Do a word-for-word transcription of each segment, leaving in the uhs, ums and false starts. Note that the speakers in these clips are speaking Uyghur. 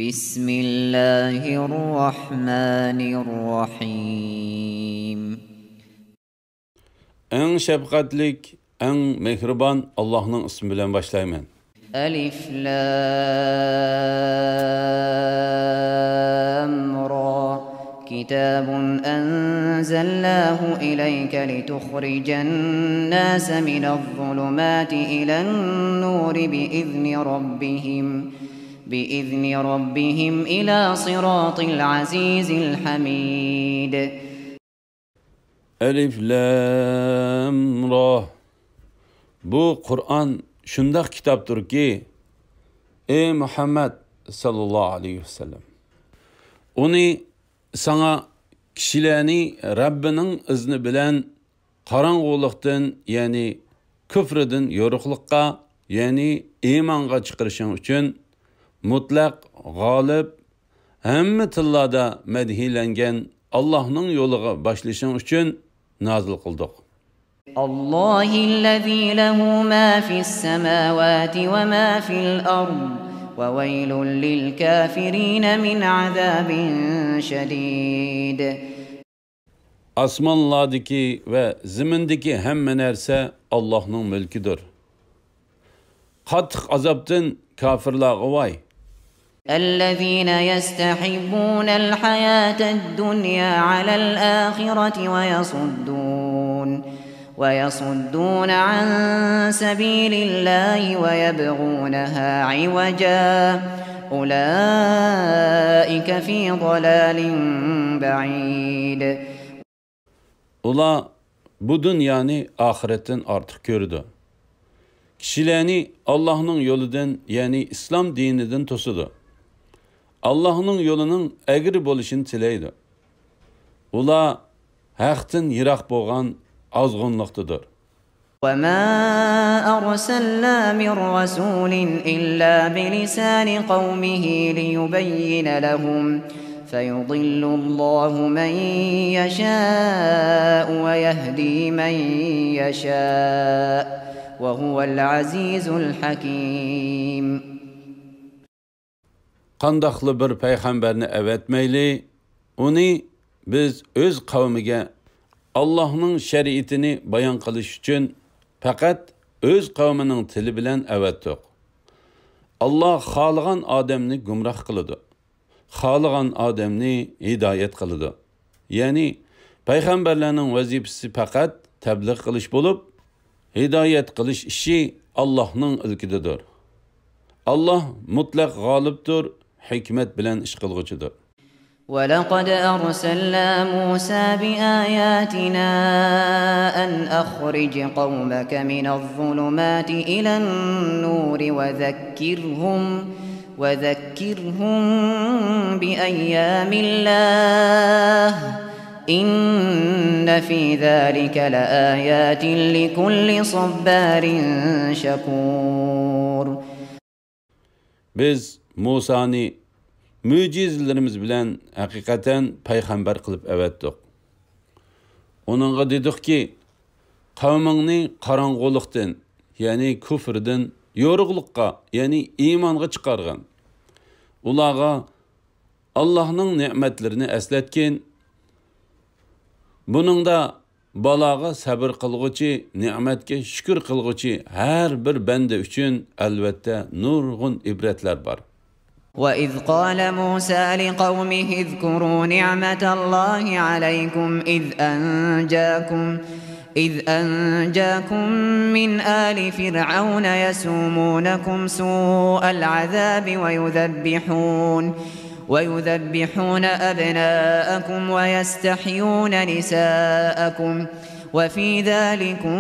بسم الله الرحمن الرحيم. ئەڭ شەپقەتلىك، ئەڭ مېھرىبان ئاللاھنىڭ ئىسمى بىلەن باشلايمەن. ألف لام را. كتاب أنزلناه إليك لتخرج الناس من الظلمات إلى النور بإذن ربهم، بإذن ربهم إلى صراط العزيز الحميد. ئەلىف لام را. بۇ قۇرئان شۇنداق كىتابتۇركى، ئەي مۇھەممەد ساللاللاھۇ ئەلەيھى ۋەسەللەم، ئۇنى ساڭا كىشىلەرنى رەببىنىڭ ئىزنى بىلەن قاراڭغۇلۇقتىن، يەنى كۈفرىدىن يورۇقلۇققا، يەنى ئىمانغا چىقىرىشىڭ ئۈچۈن، مۇتلەق غالىب، ھەممە تىللاردا مەدھىيلەنگەن ئاللاھنىڭ يولىغا باشلىشىڭ ئۈچۈن نازىل قىلدۇق. الله الذي له ما في السماوات وما في الأرض وويل للكافرين من عذاب شديد. ئاسمانلاردىكى ۋە زېمىندىكى ھەممە نەرسە ئاللاھنىڭ مۈلكىدۇر. قاتتىق ئازابتىن كاپىرلارغا ۋاي! الذين يستحبون الحياة الدنيا على الآخرة ويصدون، ويصدون عن سبيل الله ويبغونها عوجا، أولئك في ضلال بعيد. ئۇلار بۇ دۇنيانى ئاخىرەتتىن ئارتۇق كۆرىدۇ. كىشىلەرنى ئاللاھنىڭ يولىدىن، يەنى ئىسلام دىنىدىن توسىدۇ. ئاللاھنىڭ يولىنىڭ ئەگرى بولۇشىنى تىلەيدۇ. ئۇلار ھەقتىن يىراق بولغان ئازغۇنلۇقتىدۇر. وما أرسلنا من رسول إلا بلسان قومه ليبين لهم فيضل الله من يشاء ويهدي من يشاء وهو العزيز الحكيم. قانداقلا بىر پەيغەمبەرنى ئەۋەتمەيلى، ئۇنى بىز ئۆز قەۋمىگە ئاللاھنىڭ شەرىئىتىنى بايان قىلىش ئۈچۈن پەقەت ئۆز قەۋمىنىڭ تىلى بىلەن ئەۋەتتۇق. ئاللاھ خالىغان ئادەمنى گۇمراھ قىلىدۇ، خالىغان ئادەمنى ھىدايەت قىلىدۇ. يەنى پەيغەمبەرلەرنىڭ ۋەزىپىسى پەقەت تەبلىغ قىلىش بولۇپ، ھىدايەت قىلىش ئىشى ئاللاھنىڭ ئىلكىدىدۇر. ئاللاھ مۇتلەق غالىبتۇر، ھېكمەت بىلەن ئىش قىلغۇچىدۇر. ولقد أرسلنا موسى بآياتنا أن أخرج قومك من الظلمات إلى النور وذكرهم، وذكرهم بأيام الله، إن في ذلك لآيات لكل صبار شكور. بىز مۇسانى مۆجىزىلىرىمىز بىلەن ھەقىقەتەن پەيغەمبەر قىلىپ ئەۋەتتۇق. ئۇنىڭغا دېدۇقكى، قەۋمىڭنى قاراڭغۇلۇقتىن، يەنى كۇفردىن يورۇقلۇققا، يەنى ئىمانغا چىقارغىن. ئۇلارغا ئاللاھنىڭ نېمەتلىرىنى ئەسلەتكىن. بۇنىڭدا بالاغا سەبىر قىلغۇچى، نېمەتكە شۈكۈر قىلغۇچى ھەر بىر بەندە ئۈچۈن ئەلۋەتتە نۇرغۇن ئىبرەتلەر بار. وإذ قال موسى لقومه اذكروا نعمة الله عليكم إذ أنجاكم، إذ أنجاكم من آل فرعون يسومونكم سوء العذاب ويذبحون، ويذبحون أبناءكم ويستحيون نساءكم وفي ذلكم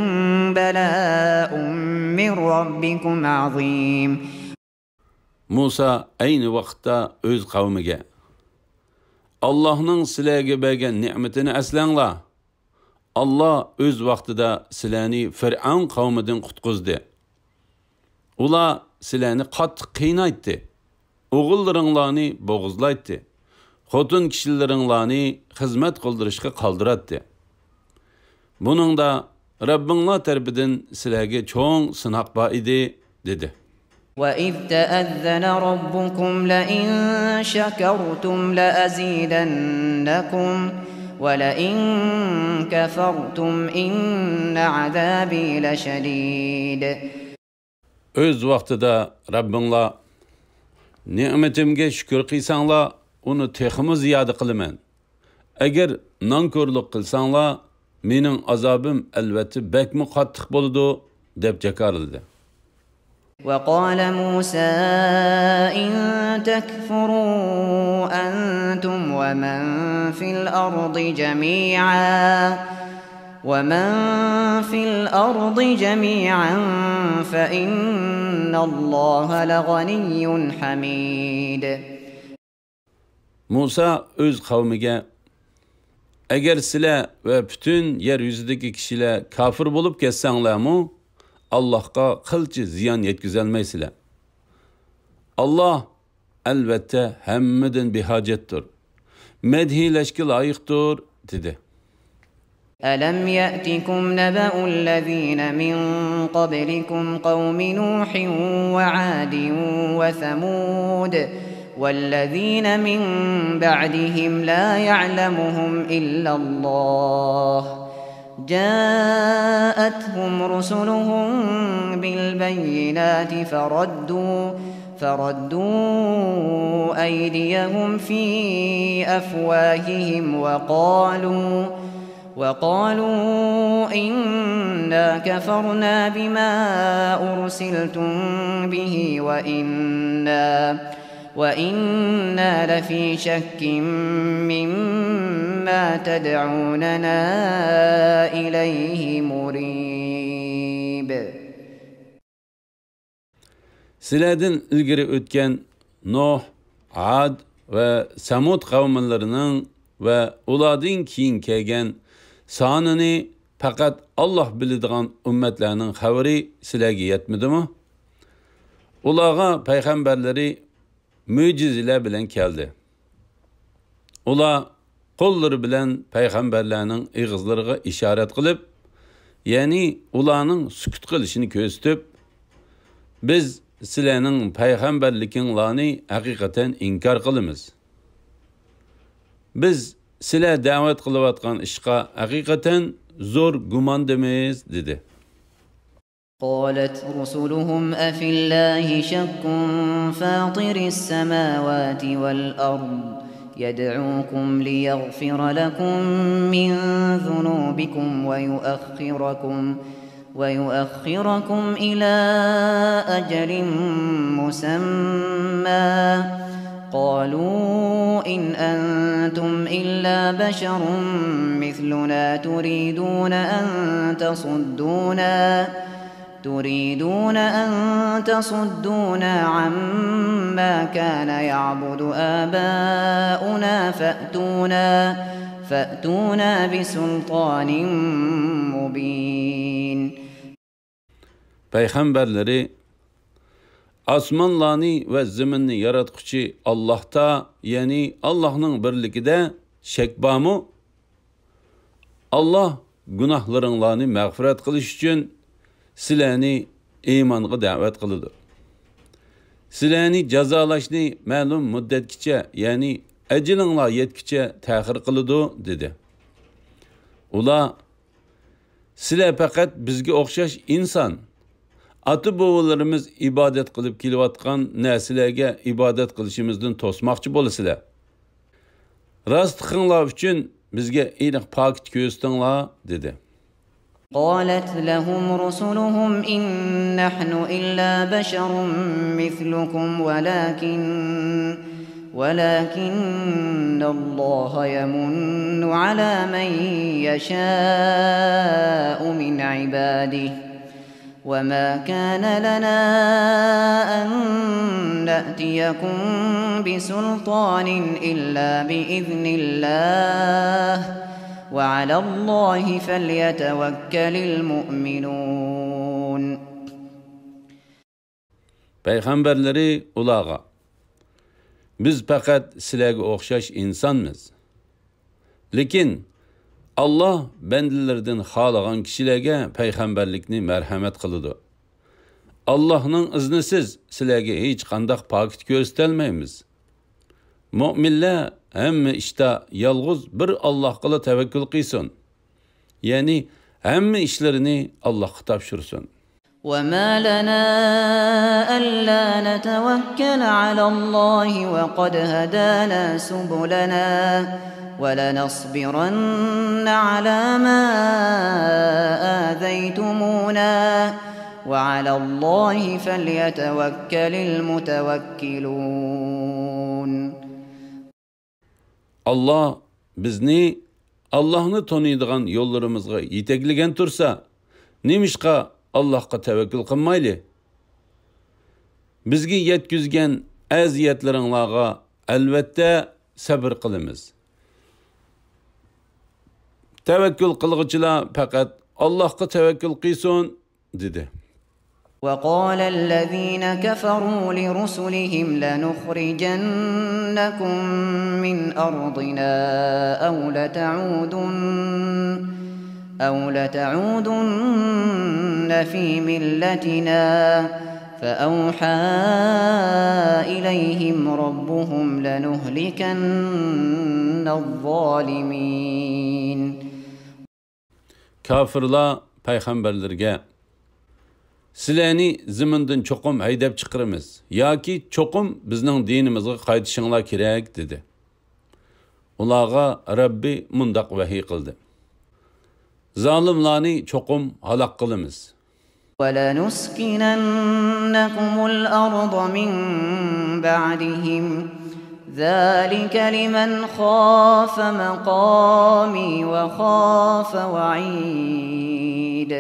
بلاء من ربكم عظيم. مۇسا ئەينى ۋاقىتتا ئۆز قەۋمىگە، ئاللاھنىڭ سىلەرگە بەرگەن نېمىتىنى ئەسلەڭلار. ئاللا ئۆز ۋاقتىدا سىلەرنى فىرئەۋن قەۋمىدىن قۇتقۇزدى. ئۇلار سىلەرنى قاتتىق قىينايتتى. ئوغۇللىرىڭلارنى بوغۇزلايتتى. خوتۇن كىشىلىرىڭلارنى خىزمەت قىلدۇرۇشقا قالدۇراتتى. بۇنىڭدا رەببىڭلار تەرىپىدىن سىلەرگە چوڭ سىناق بار ئىدى، دېدى. وَإِذْ تَأَذَّنَ رَبُّكُمْ لَئِن شَكَرْتُمْ لَأَزِيدَنَّكُمْ وَلَئِن كَفَرْتُمْ إِنَّ عَذَابِي لَشَدِيدٌ. ئۆز ۋاقتىدا رەببىڭلار نېمىتىمگە شۈكۈر قىلساڭلار، ئۇنى تېخىمۇ زىيادە قىلىمەن. ئەگەر نانكورلۇق قىلساڭلار، مېنىڭ ئازابىم ئەلۋەتتە بەكمۇ قاتتىق بولىدۇ، دەپ جاكارلىدى. وَقَالَ مُوسَىٰ إِن تَكْفُرُوا أَنتُمْ وَمَن فِي الْأَرْضِ جَمِيعًا وَمَن فِي الْأَرْضِ جَمِيعًا فَإِنَّ اللَّهَ لَغَنِيٌّ حَمِيدٌ. مۇسا ئۆز قەۋمىگە، ئەگەر سىلەر ۋە پۈتۈن يەر يۈزىدىكى كىشىلەر كاپىر بولۇپ كەتسەڭلارمۇ، ئاللاھقا قىلچە زىيان يەتكۈزەلمەيسىلەر. ئاللاھ ئەلۋەتتە ھەممىدىن بىھاجەتتۇر، مەدھىيلەشكە لايىقتۇر، دېدى. أَلَمْ يَأْتِكُمْ نَبَأُ الَّذِينَ مِن قَبْلِكُمْ قَوْمِ نُوحٍ وَعَادٍ وَثَمُودَ وَالَّذِينَ مِن بَعْدِهِمْ لَا يَعْلَمُهُمْ إِلَّا اللَّهُ جَاءَتْهُمْ رُسُلُهُم بِالْبَيِّنَاتِ فَرَدُّوا فَرَدُّوا أَيْدِيَهُمْ فِي أَفْوَاهِهِمْ وَقَالُوا وَقَالُوا إِنَّا كَفَرْنَا بِمَا أُرْسِلْتُم بِهِ وَإِنَّا وَإِنَّا لَفِي شَكٍّ مِّمَّا تَدْعُونَنَا إِلَيْهِ مُرِيبٍ. سىلەردىن ئىلگىرى ئۆتكەن نۇھ، ئاد ۋە سەمۇد قەۋملىرىنىڭ ۋە ئۇلاردىن كېيىن كەلگەن سانىنى پەقەت ئاللاھ بىلىدىغان ئۈممەتلەرنىڭ خەۋىرى سىلەرگە يەتمىدىمۇ؟ ئۇلارغا پەيغەمبەرلىرى مۆجىزىلەر بىلەن كەلدى. ئۇلار قوللىرى بىلەن پەيغەمبەرلەرنىڭ ئېغىزلىرىغا ئىشارەت قىلىپ، يەنى ئۇلارنىڭ سۈكۈت قىلىشىنى كۆرسىتىپ، بىز سىلەرنىڭ پەيغەمبەرلىكىڭلارنى ھەقىقەتەن ئىنكار قىلىمىز. بىز سىلەر دەۋەت قىلىۋاتقان ئىشقا ھەقىقەتەن زور گۇماندىمىز، دېدى. قَالَتْ رُسُلُهُمْ أَفِي اللَّهِ شَكٌّ فَاطِرِ السَّمَاوَاتِ وَالْأَرْضِ يَدْعُوكُمْ لِيَغْفِرَ لَكُم مِّن ذُنُوبِكُمْ وَيُؤَخِّرَكُمْ وَيُؤَخِّرَكُمْ إِلَىٰ أَجَلٍ مُّسَمًّى، قَالُوا إِنْ أَنتُمْ إِلَّا بَشَرٌ مِّثْلُنَا تُرِيدُونَ أَن تَصُدُّونَا، تُرِيدُونَ أَن تَصُدُّونَا عَمَّا كَانَ يَعْبُدُ آبَاؤُنَا فَأْتُونَا فَأْتُونَا بِسُلْطَانٍ مُّبِينٍ. پەيغەمبەرلىرى، ئاسمانلارنى ۋە زېمىننى ياراتقۇچى ئاللاھتا، يەنى ئاللاھنىڭ بىرلىكىدە شەك بارمۇ؟ ئاللاھ گۇناھلىرىڭلارنى مەغپىرەت قىلىش ئۈچۈن سىلەرنى ئىمانغا دەۋەت قىلىدۇ. سىلەرنى جازالاشنى مەلۇم مۇددەتكىچە، يەنى ئەجىلىڭلار يەتكۈچە تەخىر قىلىدۇ، دېدى. ئۇلار، سىلەر پەقەت بىزگە ئوخشاش ئىنسان. ئاتا-بوۋىلىرىمىز ئىبادەت قىلىپ كېلىۋاتقان نەرسىلەرگە ئىبادەت قىلىشىمىزدىن توسماقچى بولىسىلەر. راستلىقىڭلار ئۈچۈن بىزگە ئېنىق پاكىت كۆرسىتىڭلار، دېدى. قَالَتْ لَهُمْ رُسُلُهُمْ إِن نَّحْنُ إِلَّا بَشَرٌ مِّثْلُكُمْ وَلَٰكِنَّ وَلَٰكِنَّ اللَّهَ يَمُنُّ عَلَىٰ مَن يَشَاءُ مِنْ عِبَادِهِ وَمَا كَانَ لَنَا أَن نَّأْتِيَكُم بِسُلْطَانٍ إِلَّا بِإِذْنِ اللَّهِ وَعَلَى اللَّهِ فَلْيَتَوَكَّلِ الْمُؤْمِنُونَ. پەيغەمبەرلىرى ئۇلارغا، بىز پەقەت سىلەرگە ئوخشاش ئىنسانمىز. لېكىن ئاللاھ بەندىلىرىدىن خالىغان كىشىلەرگە پەيغەمبەرلىكنى مەرھەمەت قىلىدۇ. ئاللاھنىڭ ئىزنىسىز سىلەرگە ھېچقانداق پاكىت كۆرسىتەلمەيمىز. مۆمىنلەر ھەممە ئىشتا يالغۇز بىر ئاللاھقىلا تەۋەككۈل قىلسۇن. يەنى ھەممە ئىشلىرىنى ئاللاھقا تاپشۇرسۇن. وما لنا ألا نتوكل على الله وقد هدانا سبلنا ولنصبرن على ما آذيتمونا وعلى الله فليتوكل المتوكلون. ئاللاھ بىزنى ئاللاھنى تونۇيدىغان يوللىرىمىزغا يېتەكلىگەن تۇرسا، نېمىشقا ئاللاھقا تەۋەككۈل قىلمايلى؟ بىزگە يەتكۈزگەن ئەزىيەتلىرىڭلارغا ئەلۋەتتە سەبرى قىلىمىز. تەۋەككۈل قىلغۇچىلار پەقەت ئاللاھقا تەۋەككۈل قىلسۇن، دېدى. وقال الذين كفروا لرسلهم لنخرجنكم من أرضنا أو لتعودن أو لتعودن في ملتنا فأوحى إليهم ربهم لنهلكن الظالمين. كاپىرلار پەيغەمبەرلىرىگە، سىلەرنى زېمىندىن چوقۇم ھەيدەپ چىقىرىمىز ياكى چوقۇم بىزنىڭ دىنىمىزغا قايتىشىڭلار كېرەك، دېدى. ئۇلارغا رەببى مۇنداق ۋەھىي قىلدى: زالىملارنى چوقۇم ھالاك قىلىمىز. ولنسكننكم الأرض من بعدهم ذلك لمن خاف مقامي وخاف وعيد.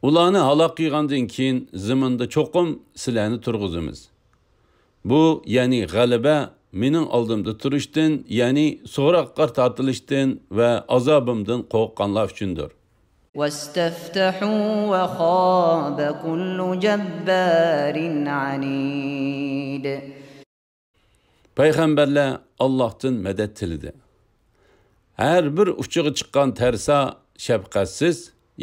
ئۇلارنى ھالاك قىلغاندىن كېيىن زېمىندا چوقۇم سىلەرنى تۇرغۇزىمىز. بۇ، يەنى غەلىبە، مېنىڭ ئالدىمدا تۇرۇشتىن، يەنى سوراققا تارتىلىشتىن ۋە ئازابىمدىن قورققانلار ئۈچۈندۇر. واستفتحوا وخاب كل جبار عنيد. پەيغەمبەرلەر ئاللاھتىن مەدەت تىلىدى. ھەر بىر ئۇچىغا چىققان تەرسا، شەپقەتسىز،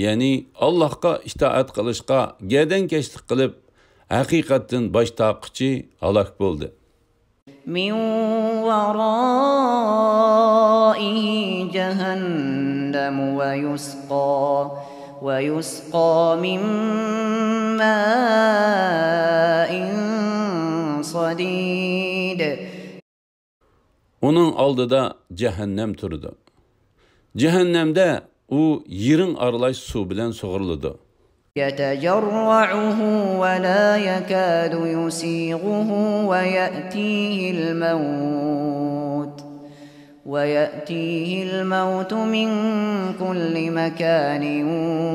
يەنى ئاللاھقا ئىتائەت قىلىشقا گەدەنكەشلىك قىلىپ، ھەقىقەتتىن باش تارتقۇچى ھالاك بولدى. من ورائه جهنم ويسقى ويسقى من ماء صديد. ئۇنىڭ ئالدىدا جەھەننەم تۇرىدۇ. جەھەننەمدە ئۇ يىرىڭ ئارىلاش سۇ بىلەن سۇغۇرۇلىدۇ. يتجرعه ولا يكاد يسيغه ويأتيه الموت ويأتيه الموت من كل مكان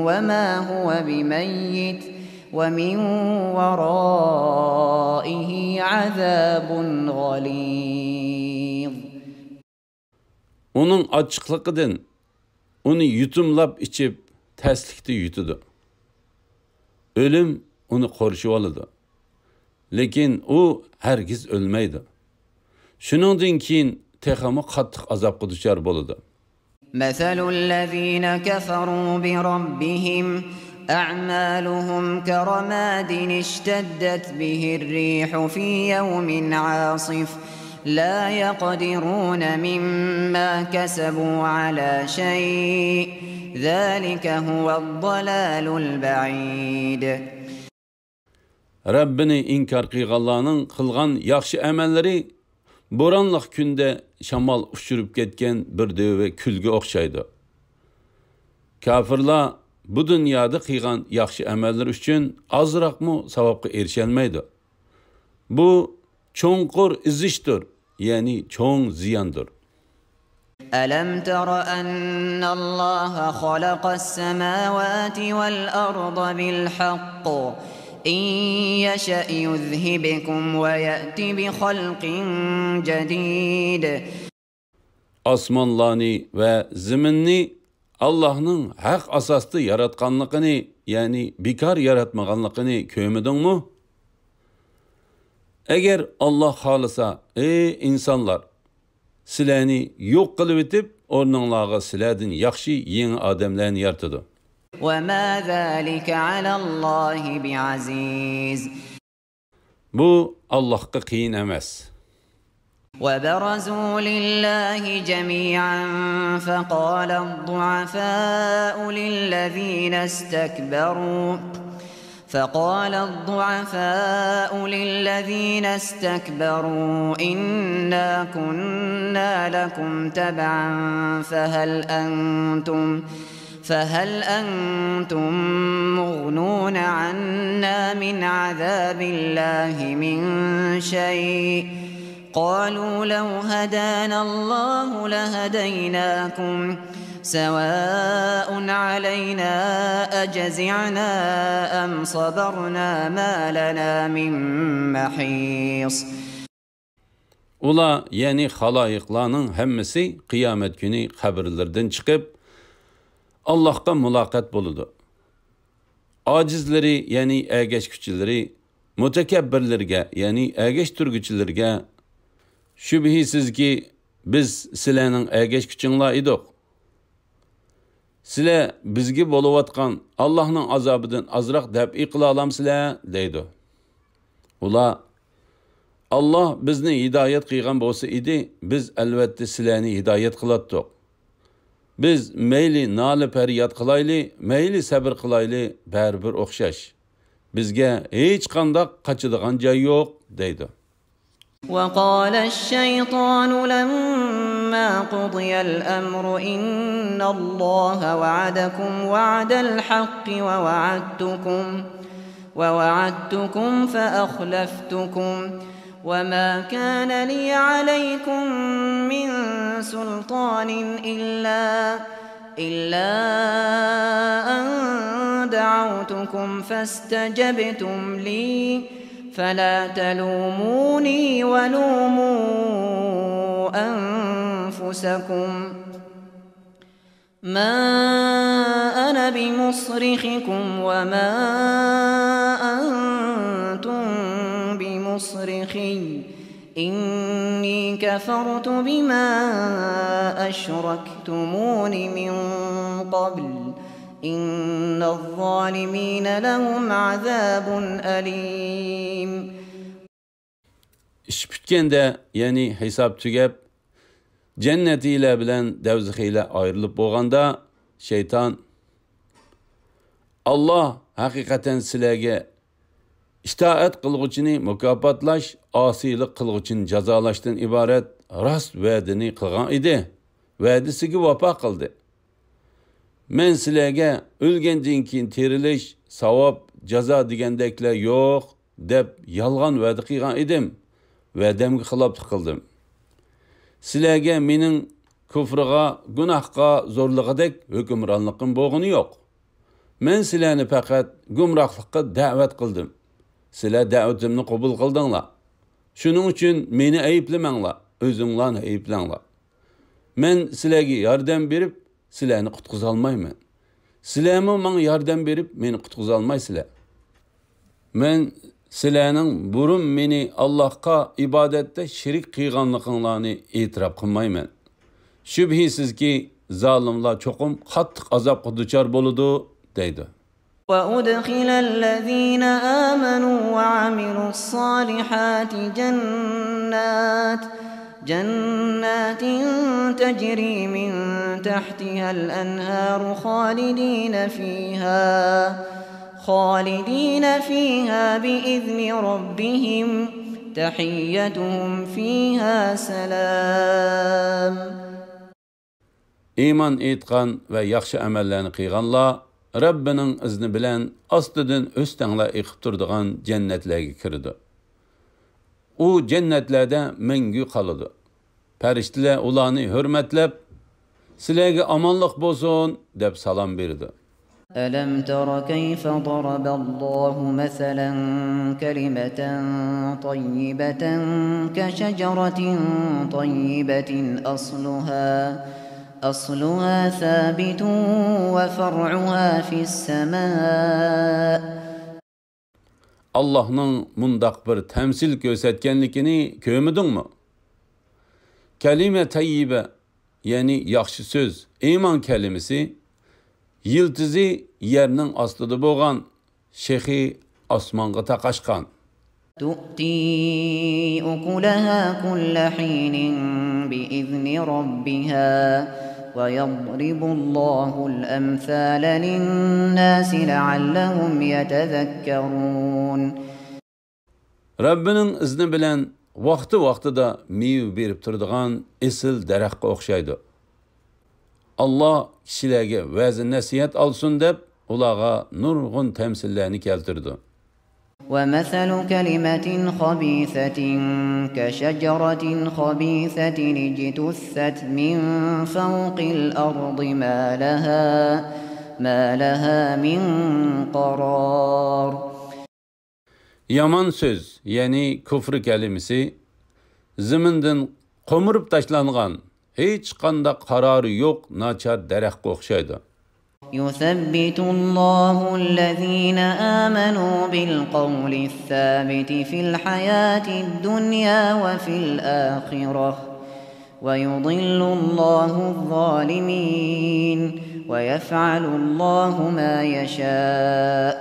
وما هو بميت ومن ورائه عذاب غليظ. ئۇنىڭ ئاچچىقلىقىدىن ئۇنى يۇتۇملاپ ئىچىپ، تەسلىكتە يۇتىدۇ. ئۆلۈم ئۇنى قورشىۋالىدۇ. لېكىن ئۇ ھەرگىز ئۆلمەيدۇ. شۇنىڭدىن كېيىن تېخىمۇ قاتتىق ئازابقا دۇچار بولىدۇ. مثل الذين كفروا بربهم أعمالهم كرماد اشتدت به الريح في يوم عاصف لا يقدرون مما كسبوا على شيء ذلك هو الضلال البعيد. رەببىنى ئىنكار قىلغانلارنىڭ قىلغان ياخشى ئەمەللىرى بورانلىق كۈندە شامال ئۇچۇرۇپ كەتكەن بىر دۆۋە كۈلگە ئوخشايدۇ. كاپىرلار بۇ دۇنيادا قىلغان ياخشى ئەمەللىرى ئۈچۈن ئازراقمۇ ساۋابقا ئېرىشەلمەيدۇ. بۇ چوڭقۇر ئېزىشتۇر، يەنى چوڭ زىياندۇر. ألم تر أن الله خلق السماوات والأرض بالحق إن يشأ يذهبكم ويأت بخلق جديد. ئاسمانلارنى ۋە زېمىننى ئاللاھنىڭ ھەق ئاساستا ياراتقانلىقىنى، يەنى بىكار ياراتمىغانلىقىنى كۆرمىدىڭمۇ؟ ئەگەر ئاللاھ خالىسا، ئەي ئىنسانلار، سىلەرنى يوق قىلىۋېتىپ، ئورنۇڭلارغا سىلەردىن ياخشى يېڭى ئادەملەرنى يارىتىدۇ. وما ذلك على الله بعزيز. بۇ ئاللاھقا قىيىن ئەمەس. وبرزوا لله جميعا فقال الضعفاء للذين استكبروا فقال الضعفاء للذين استكبروا إنا كنا لكم تبعا فهل أنتم فهل أنتم مغنون عنا من عذاب الله من شيء؟ قالوا لو هدانا الله لهديناكم سواء علينا أجزعنا أم صبرنا ما لنا من محيص. ئۇلار، يەنى خالايىقلارنىڭ ھەممىسى قىيامەت كۈنى قەبرىلىرىدىن چىقىپ، ئاللاھقا مۇلاقات بولىدۇ. ئاجىزلىرى، يەنى ئەگەشكۈچىلىرى، مۇتەكەببىرلىرىگە، يەنى ئەگەشتۈرگۈچىلىرىگە، شۈبھىسىزكى، بىز سىلەرنىڭ ئەگەشكۈچىڭلار ئىدۇق. سىلەر بىزگە بولۇۋاتقان ئاللاھنىڭ ئازابىدىن ئازراق دەپئى قىلالامسىلەر؟ دەيدۇ. ئۇلار، ئاللاھ بىزنى ھىدايەت قىلغان بولسا ئىدى، بىز ئەلۋەتتە سىلەرنى ھىدايەت قىلاتتۇق. بىز مەيلى نالە-پەرياد قىلايلى، مەيلى سەبر قىلايلى، بەرىبىر ئوخشاش. بىزگە ھېچقانداق قاچىدىغان جاي يوق، دەيدۇ. وقال الشيطان لما قضي الأمر إن الله وعدكم وعد الحق ووعدتكم ووعدتكم فأخلفتكم وما كان لي عليكم من سلطان إلا إلا أن دعوتكم فاستجبتم لي فلا تلوموني ولوموا أنفسكم ما أنا بمصرخكم وما أنتم بمصرخي إني كفرت بما أشركتمون من قبل إن الظالمين لهم عذاب أليم. ئىش پۈتكەندە، يەنى ھېساب تۈگەپ، جەننەتىيلەر بىلەن دەۋزىخىيلەر ئايرىلىپ بولغاندا، شەيتان، ئاللاھ ھەقىقەتەن سىلەرگە ئىتائەت قىلغۇچىنى مۇكاپاتلاش، ئاسىيلىق قىلغۇچىنى جازالاشتىن ئىبارەت راست ۋەدىنى قىلغان ئىدى. ۋەدىسىگە ۋاپا قىلدى. مەن سىلەرگە ئۆلگەندىن كېيىن تىرىلىش، ساۋاب، جازا دېگەندەكلەر يوق، دەپ يالغان ۋەدە قىلغان ئىدىم. ۋەدەمگە خىلاپلىق قىلدىم. سىلەرگە مېنىڭ كۇفرىغا، گۇناھقا زورلىغۇدەك ھۆكۈمرانلىقىم بولغىنى يوق. مەن سىلەرنى پەقەت گۇمراھلىققا دەۋەت قىلدىم. سىلەر دەۋىتىمنى قوبۇل قىلدىڭلار. شۇنىڭ ئۈچۈن مېنى ئەيىبلىمەڭلار، ئۆزۈڭلارنى ئەيىبلەڭلار. مەن سىلەرگە ياردەم بېرىپ، سىلەرنى قۇتقۇزالمايمەن. سىلەرمۇ ماڭا ياردەم بېرىپ، مېنى قۇتقۇزالمايسىلەر. مەن سىلەرنىڭ بۇرۇن مېنى ئاللاھقا ئىبادەتتە شېرىك قىلغانلىقىڭلارنى ئېتىراپ قىلمايمەن. شۈبھىسىزكى، زالىملار چوقۇم قاتتىق ئازابقا دۇچار بولىدۇ، دەيدۇ. وأدخل الذين آمنوا وعملوا الصالحات جنات جنات تجري من تحتها الأنهار خالدين فيها خالدين فيها بإذن ربهم تحيتهم فيها سلام. ئىمان ئېيتقان ۋە ياخشى ئەمەللەرنى قىلغانلار رەببىنىڭ ئىزنى بىلەن ئاستىدىن ئۆستەڭلەر ئېقىپ تۇرىدىغان جەننەتلەرگە كىرىدۇ. ئۇ جەننەتلەردە مەڭگۈ قالىدۇ. پەرىشتىلەر ئۇلارنى ھۆرمەتلەپ، سىلەرگە ئامانلىق بولسۇن، دەپ سالام بېرىدۇ. ألم تر كيف ضرب الله مثلا كلمة طيبة كشجرة طيبة أصلها أصلها ثابت وفرعها في السماء. ئاللاھنىڭ مۇنداق بىر تەمسىل كۆرسەتكەنلىكىنى كۆرمىدىڭمۇ؟ كەلىمە تەييىبە، يەنى ياخشى سۆز، ئىمان كەلىمىسى، يىلتىزى يەرنىڭ ئاستىدا بولغان، شېخى ئاسمانغا تاقاشقان. تؤتي أكلها كل حين بإذن ربها ويضرب الله الأمثال للناس لعلهم يتذكرون. رەببىنىڭ ئىزنى بىلەن ۋاقتى-ۋاقتىدا مېۋە بېرىپ تۇرىدىغان ئېسىل دەرەخكە ئوخشايدۇ. ئاللا كىشىلەرگە ۋەزى-نەسىھەت ئالسۇن دەپ، ئۇلارغا نۇرغۇن تەمسىللەرنى كەلتۈرىدۇ. ومثل كلمة خبيثة كشجرة خبيثة اجتثت من فوق الأرض ما لها ما لها من قرار. يامان سۆز، يەنى كۇفر كەلىمىسى، زېمىندىن قومۇرۇپ تاشلانغان، ھېچقانداق قارارى يوق ناچار دەرەخكە ئوخشايدۇ. يثبت الله الذين آمنوا بالقول الثابت في الحياة الدنيا وفي الآخرة ويضل الله الظالمين ويفعل الله ما يشاء.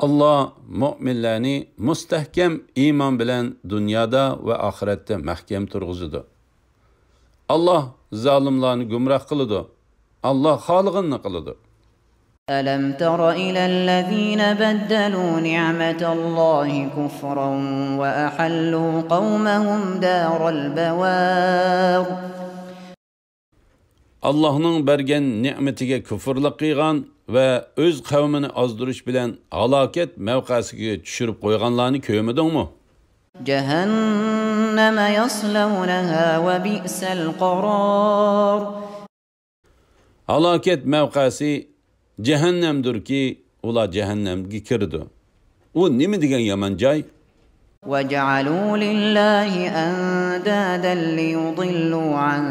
ئاللا مۆمىنلەرنى مۇستەھكەم ئىمان بىلەن دۇنيادا ۋە ئاخىرەتتە مەھكەم تۇرغۇزىدۇ. ئاللا زالىملارنى گۇمراھ قىلىدۇ. ئاللا خالىغىنىنى قىلىدۇ. ألم تر إلى الذين بدلوا نعمة الله كفرا وأحلوا قومهم دار البوار. ئاللاھنىڭ بەرگەن نېمىتىگە كۇفرلۇق قىلغان ۋە ئۆز قەۋمىنى ئازدۇرۇش بىلەن ھالاكەت مەۋقەسىگە چۈشۈرۈپ قويغانلارنى كۆرمىدىڭمۇ؟ جهنم يصلونها وبئس القرار. ھالاكەت مەۋقەسى جەھەننەمدۇركى، ئۇلار جەھەننەمگە كىرىدۇ. ئۇ نېمە دېگەن يامان جاي! وجعلوا لله أندادا ليضلوا عن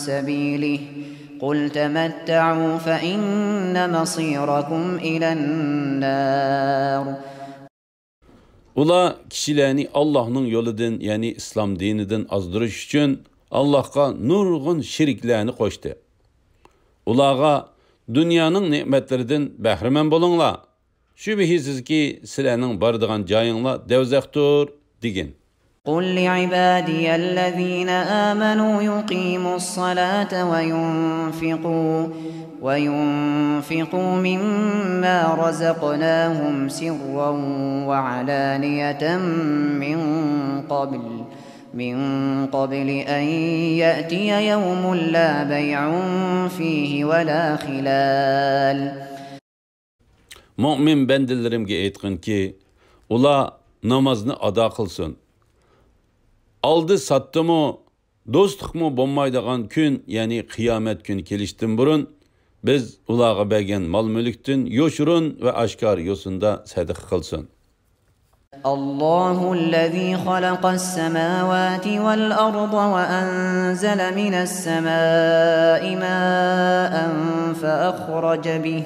سبيله قل تمتعوا فإن مصيركم إلى النار. ئۇلار كىشىلەرنى ئاللاھنىڭ يولىدىن، يەنى ئىسلام دىنىدىن ئازدۇرۇش ئۈچۈن ئاللاھقا نۇرغۇن شېرىكلەرنى قوشتى. ئۇلارغا، دۇنيانىڭ نېمەتلىرىدىن بەھرىمەن بولۇڭلار، شۈبھىسىزكى، سىلەرنىڭ بارىدىغان جايىڭلار دەۋزەختۇر، دېگىن. قل لعبادي الذين آمنوا يقيموا الصلاة وينفقوا وينفقوا مما رزقناهم سرا وعلانية من قبل من قبل أن يأتي يوم لا بيع فيه ولا خلال. مۆمىن بەندىلىرىمگە ئېيتقىنكى، ئۇلار نامازنى ئادا قىلسۇن. ئالدى-ساتتىمۇ، دوستلۇقمۇ بولمايدىغان كۈن، يەنى قىيامەت كۈنى كېلىشتىن بۇرۇن، بىز ئۇلارغا بەرگەن مال-مۈلۈكتىن يوشۇرۇن ۋە ئاشكارا يوسۇندا سەدىقە قىلسۇن. الله الذي خلق السماوات والأرض وأنزل من السماء ماء فأخرج به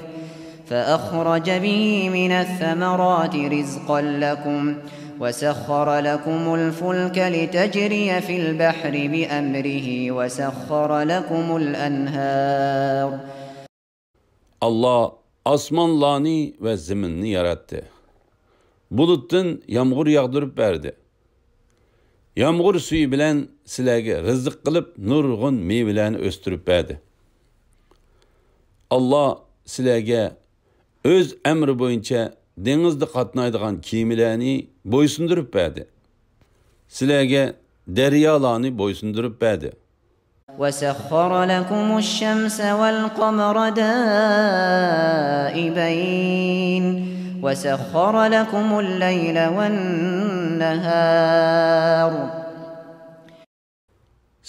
فأخرج به من الثمرات رزقا لكم وسخر لكم الفلك لتجري في البحر بأمره وسخر لكم الأنهار. ئاللا ئاسمانلارنى ۋە زېمىننى ياراتتى. بۇلۇتتىن يامغۇر ياغدۇرۇپ بەردى. يامغۇر سۈيى بىلەن سىلەرگە رىزىق قىلىپ نۇرغۇن مېۋىلەرنى ئۆستۈرۈپ بەردى. ئاللا سىلەرگە ئۆز ئەمرى بويىچە دېڭىزدا قاتنايدىغان كېمىلەرنى بويسۇندۇرۇپ بەردى. سىلەرگە دەريالارنى بويسۇندۇرۇپ بەردى. وسخر لكم الشمس والقمر دائبين وسخر لكم الليل والنهار.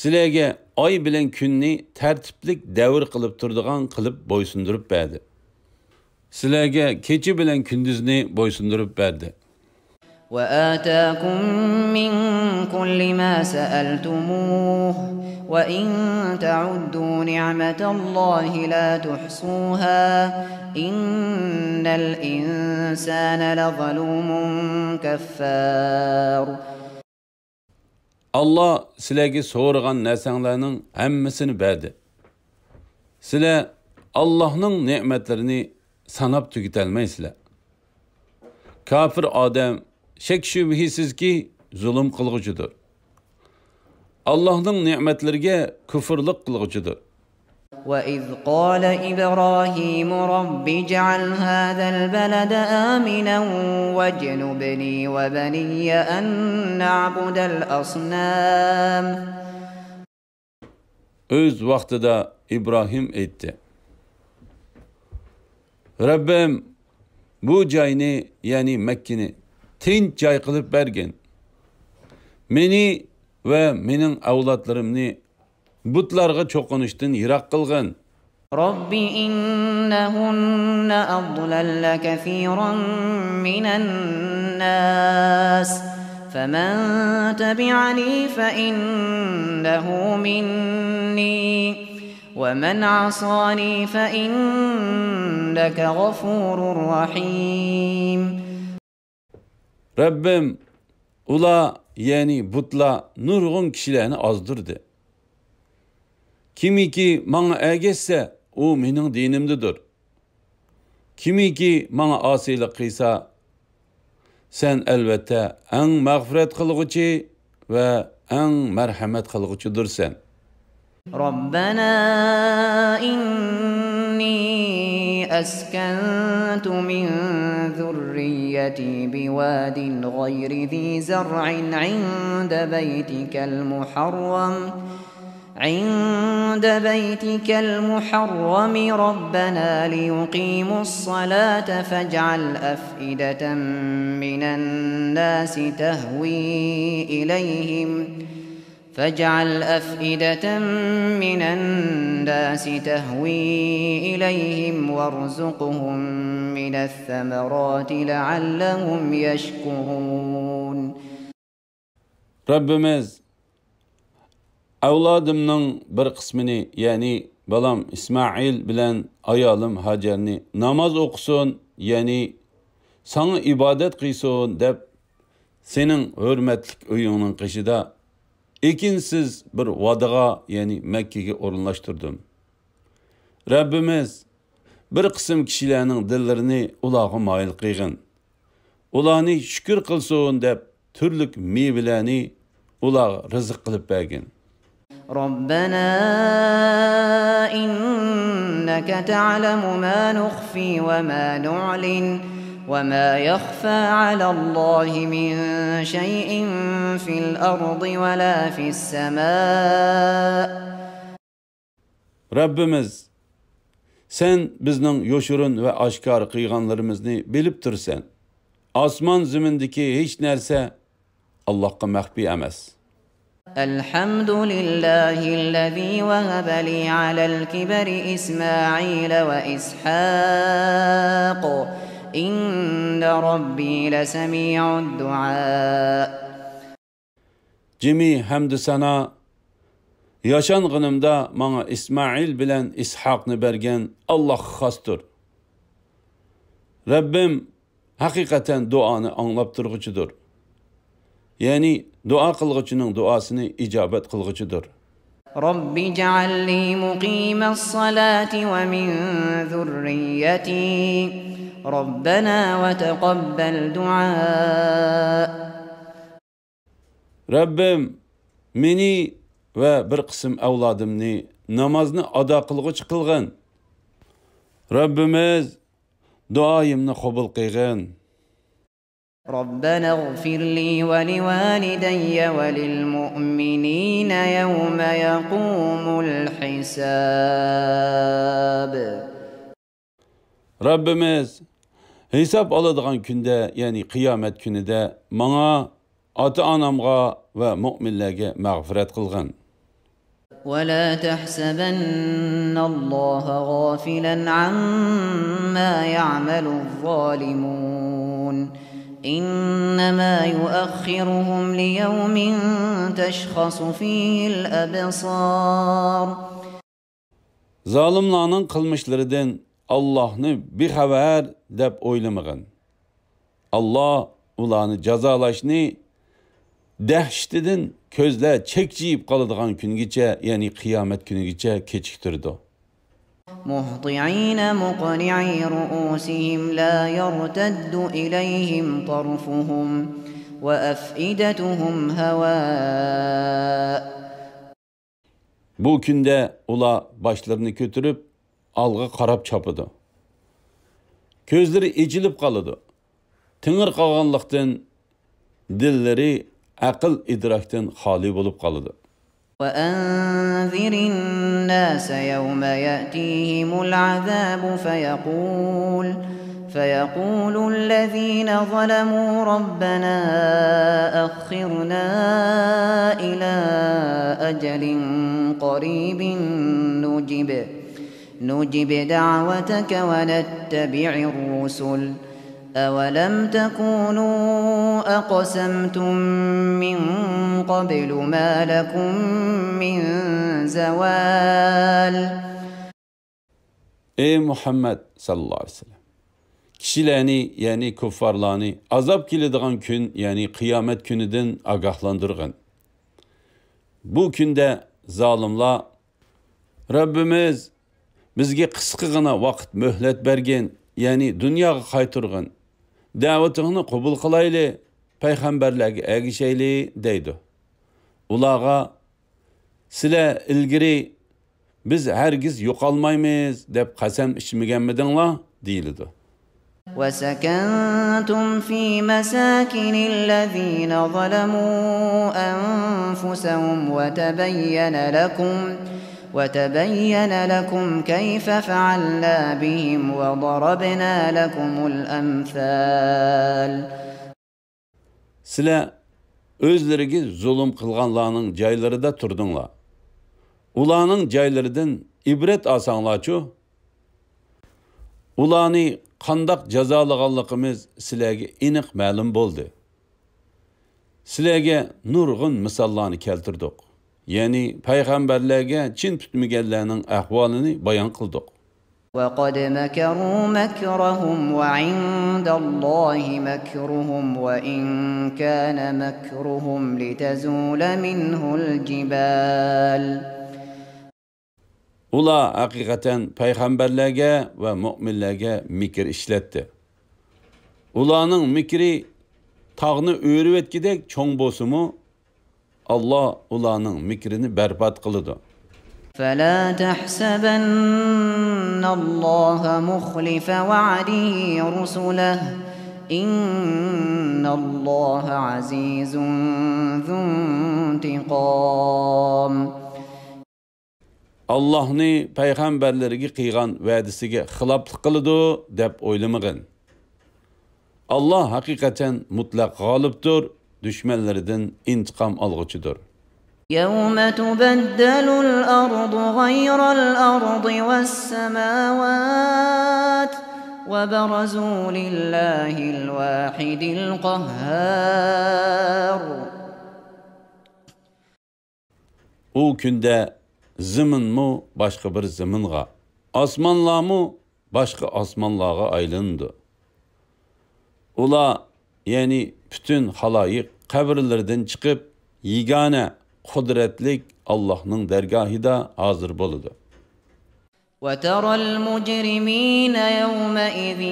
سىلەرگە ئاي بىلەن كۈننى تەرتىپلىك دەۋر قىلىپ تۇرىدىغان قىلىپ بويسۇندۇرۇپ بەردى. سىلەرگە كېچە بىلەن كۈندۈزنى بويسۇندۇرۇپ بەردى. وآتاكم من كل ما سألتموه وإن تعدوا نعمة الله لا تحصوها إن الإنسان لظلوم كفار. ئاللا سىلەرگە سورىغان نەرسەڭلارنىڭ ھەممىسىنى بەردى. سىلەر ئاللاھنىڭ نېمەتلىرىنى ساناپ تۈگىتەلمەيسىلەر. كاپىر ئادەم شەك-شۈبھىسىزكى زۇلۇم قىلغۇچىدۇر. ئاللاھنىڭ نېمەتلىرىگە كۇفرلۇق قىلغۇچىدۇر. وإذ قال إبراهيم رب اجعل هذا البلد آمنا واجنبني وبني أن نعبد الأصنام. ئۆز ۋاقتىدا ئىبراھىم ئېيتتى: رەببىم، بۇ جاينى، يەنى مەككىنى تىنچ جاي قىلىپ بەرگىن. مېنى ۋە مېنىڭ ئەۋلادلىرىمنى بۇتلارغا چوقۇنۇشتىن يىراق قىلغىن. رب إنهن أضللن كثيرا من الناس فمن تبعني فإنه مني ومن عصاني فإنك غفور رحيم. رەببىم، ئۇلار، يەنى بۇتلار نۇرغۇن كىشىلەرنى ئازدۇردى. كىمكى ماڭا ئەگەشسە، ئۇ مېنىڭ دىنىمدىدۇر. كىمكى ماڭا ئاسىيلىق قىلسا، سەن ئەلۋەتتە ئەڭ مەغپىرەت قىلغۇچى ۋە ئەڭ مەرھەمەت قىلغۇچىدۇرسەن. ربنا إني أسكنت من ذريتي بواد غير ذي زرع عند بيتك المحرم عند بيتك المحرم ربنا ليقيموا الصلاة فاجعل أفئدة من الناس تهوي إليهم فاجعل أفئدة من الناس تهوي إليهم وارزقهم من الثمرات لعلهم يشكرون. رەببىمىز، ئەۋلادىمنىڭ بىر قىسمىنى، يەنى بالام ئىسمائىل بىلەن ئايالىم ھاجەرنى ناماز ئوقۇسۇن، يەنى ساڭا ئىبادەت قىلسۇن دەپ، سېنىڭ ھۆرمەتلىك ئۆيۈڭنىڭ قېشىدا ئېكىنسىز بىر ۋادىغا، يەنى مەككىگە ئورۇنلاشتۇردۇم. رەببىمىز، بىر قىسىم كىشىلەرنىڭ دىللىرىنى ئۇلارغا مايىل قىلغىن. ئۇلارنى شۈكۈر قىلسۇن دەپ تۈرلۈك مېۋىلەرنى ئۇلارغا رىزىق قىلىپ بەرگىن. ربنا إنك تعلم ما نخفي وما نعلن وما يخفى على الله من شيء في الأرض ولا في السماء. رەببىمىز، سەن بىزنىڭ يوشۇرۇن ۋە ئاشكارا قىلغانلىرىمىزنى بىلىپ تۇرىسەن. ئاسمان زېمىندىكى ھېچ نەرسە ئاللاھقا مەخپىي ئەمەس. الحمد لله الذي وهب لي على الكبر إسماعيل وإسحاق إن ربي لسميع الدعاء. جىمى ھەمدۇ سانا، ياشانغىنىمدا ماڭا ئىسمائىل بىلەن ئىسھاقنى بەرگەن ئاللاھقا خاستۇر. رەببىم ھەقىقەتەن دۇئانى ئاڭلاپ تۇرغۇچىدۇر. يەنى دۇئا قىلغۇچىنىڭ دۇئاسىنى ئىجابەت قىلغۇچىدۇر. رب اجعلني مقيم الصلاة ومن ذريتي ربنا وتقبل دعاء. رەببىم، مېنى ۋە بىر قىسىم ئەۋلادىمنى نامازنى ئادا قىلغۇچى قىلغىن. رەببىمىز، دۇئايىمنى قوبۇل قىلغىن. ربنا اغفر لي ولوالدي وللمؤمنين يوم يقوم الحساب. رەببىمىز، ھېساب ئالىدىغان كۈندە، يەنى قىيامەت كۈنىدە ماڭا، ئاتا-ئانامغا ۋە مۆمىنلەرگە مەغپىرەت قىلغىن. ولا تحسبن الله غافلا عما يعمل الظالمون إنما يؤخرهم ليوم تشخص فيه الأبصار. زالىملارنىڭ قىلمىشلىرىدىن ئاللاھنى بىخەۋەر دەپ ئويلىمىغىن. ئاللاھ ئۇلارنى جازالاشنى دەھشىتىدىن كۆزلەر چەكچىيىپ قالىدىغان كۈنگىچە، يەنى قىيامەت كۈنىگىچە كېچىكتۈرىدۇ. مهطعين مقنعي رؤوسهم لا يرتد إليهم طرفهم وأفئدتهم هواء. بۇ كۈندە ئۇلار باشلىرىنى كۆتۈرۈپ، ئالغا قاراپ چاپىدۇ. كۆزلىرى ئېچىلىپ قالىدۇ. تېڭىرقالغانلىقتىن، دىللىرى ئەقىل ئىدراكتىن خالىي بولۇپ قالىدۇ. وأنذر الناس يوم يأتيهم العذاب فيقول فيقول الذين ظلموا ربنا أخرنا إلى أجل قريب نجب نجب دعوتك ونتبع الرسل أولم تكونوا أقسمتم من قبل ما لكم من زوال. ئەي مۇھەممەد ساللاللاھۇ ئەلەيھى ۋەسەللەم! كىشىلەرنى، يەنى كۇففارلارنى ئازاب كېلىدىغان كۈن، يەنى قىيامەت كۈنىدىن ئاگاھلاندۇرغىن. بۇ كۈندە زالىملار، رەببىمىز، بىزگە قىسقىغىنا ۋاقىت مۆھلەت بەرگىن، يەنى دۇنياغا قايتۇرغىن. دەۋىتىڭنى قوبۇل قىلايلى، پەيغەمبەرلەرگە ئەگىشەيلى، دەيدۇ. ئۇلارغا، سىلەر ئىلگىرى، بىز ھەرگىز يوقالمايمىز، دەپ قەسەم ئىچمىگەنمىدىڭلار؟ دېيىلىدۇ. وسكنتم في مساكن الذين ظلموا أنفسهم وتبين لكم وتبين لكم كيف فعلنا بهم وضربنا لكم الأمثال. سىلەر ئۆزلىرىگە زۇلۇم قىلغانلارنىڭ جايلىرىدا تۇردۇڭلار. ئۇلارنىڭ جايلىرىدىن ئىبرەت ئالساڭلارچۇ؟ ئۇلارنى قانداق جازالىغانلىقىمىز سىلەرگە ئېنىق مەلۇم بولدى. سىلەرگە نۇرغۇن مىساللارنى كەلتۈردۇق. يەنى پەيغەمبەرلەرگە چىن پۈتمىگەنلەرنىڭ ئەھۋالىنى بايان قىلدۇق. وقد مكروا مكرهم وعند الله مكرهم وإن كان مكرهم لتزول منه الجبال. ئۇلار ھەقىقەتەن پەيغەمبەرلەرگە ۋە مۆمىنلەرگە مىكىر ئىشلەتتى. ئۇلارنىڭ مىكرى تاغنى ئۆرۈۋەتكۈدەك چوڭ بولسىمۇ، ئاللا ئۇلارنىڭ مىكرىنى بەربات قىلىدۇ. فلا تحسبن الله مخلف وعده رسله إن الله عزيز ذو انتقام. ئاللاھنى پەيغەمبەرلىرىگە قىلغان ۋەدىسىگە خىلاپلىق قىلىدۇ دەپ ئويلىمىغىن. ئاللا ھەقىقەتەن مۇتلەق غالىبتۇر، دۈشمەنلىرىدىن ئىنتىقام ئالغۇچىدۇر. يوم تبدل الأرض غير الأرض والسماوات وبرزوا لله الواحد القهار. ئۇ كۈندە زېمىنمۇ باشقا بىر زېمىنغا، ئاسمانلارمۇ باشقا ئاسمانلارغا ئايلىنىدۇ. ئۇلار، يەنى پۈتۈن خالايىق قەبرىلىرىدىن چىقىپ، يېگانە، قۇدرەتلىك ئاللاھنىڭ دەرگاھىدا ھازىر بولىدۇ. وترى المجرمين يومئذ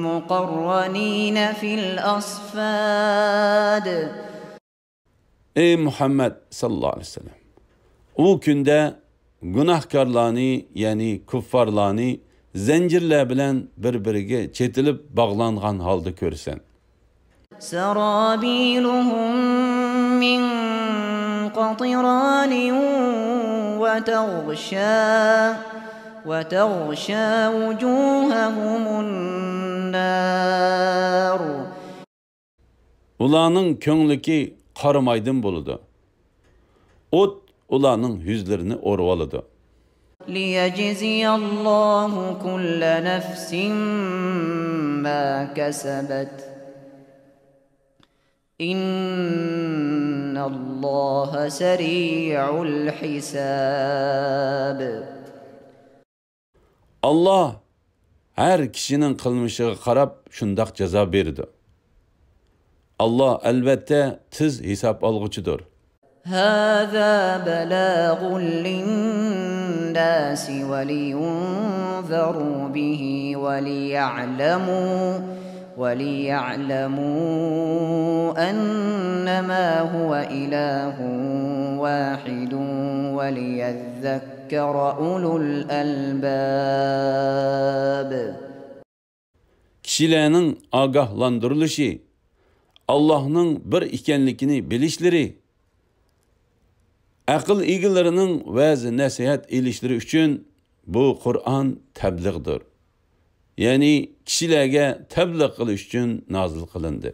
مقرنين في الأصفاد. ئەي مۇھەممەد ساللاللاھۇ ئەلەيھى ۋەسەللەم! ئۇ كۈندە گۇناھكارلارنى، يەنى كۇففارلارنى زەنجىرلەر بىلەن بىر-بىرىگە چېتىلىپ باغلانغان ھالدا كۆرىسەن. سرابيلهم من قطران وتغشى وتغشى وجوههم النار. ئۇلارنىڭ كۆڭلىكى قارامايدىن بولىدۇ. ئوت ئۇلارنىڭ يۈزلىرىنى ئورىۋالىدۇ. ليجزي الله كل نفس ما كسبت إن الله سريع الحساب. ئاللا ھەر كىشىنىڭ قىلمىشىغا قاراپ شۇنداق جازا بېرىدۇ. ئاللا ئەلۋەتتە تېز ھېساب ئالغۇچىدۇر. هذا بلاغ للناس ولينذروا به وليعلموا وليعلموا أنما هو إله واحد وليذكر أولو الألباب. كىشىلەرنىڭ ئاگاھلاندۇرۇلۇشى، ئاللاھنىڭ بىر ئىكەنلىكىنى بىلىشلىرى، ئەقىل ئىگىلىرىنىڭ ۋەز-نەسىھەت ئېلىشلىرى ئۈچۈن بۇ قۇرئان تەبلىغدۇر. يەنى كىشىلەرگە تەبلىغ قىلىش ئۈچۈن نازىل قىلىندى.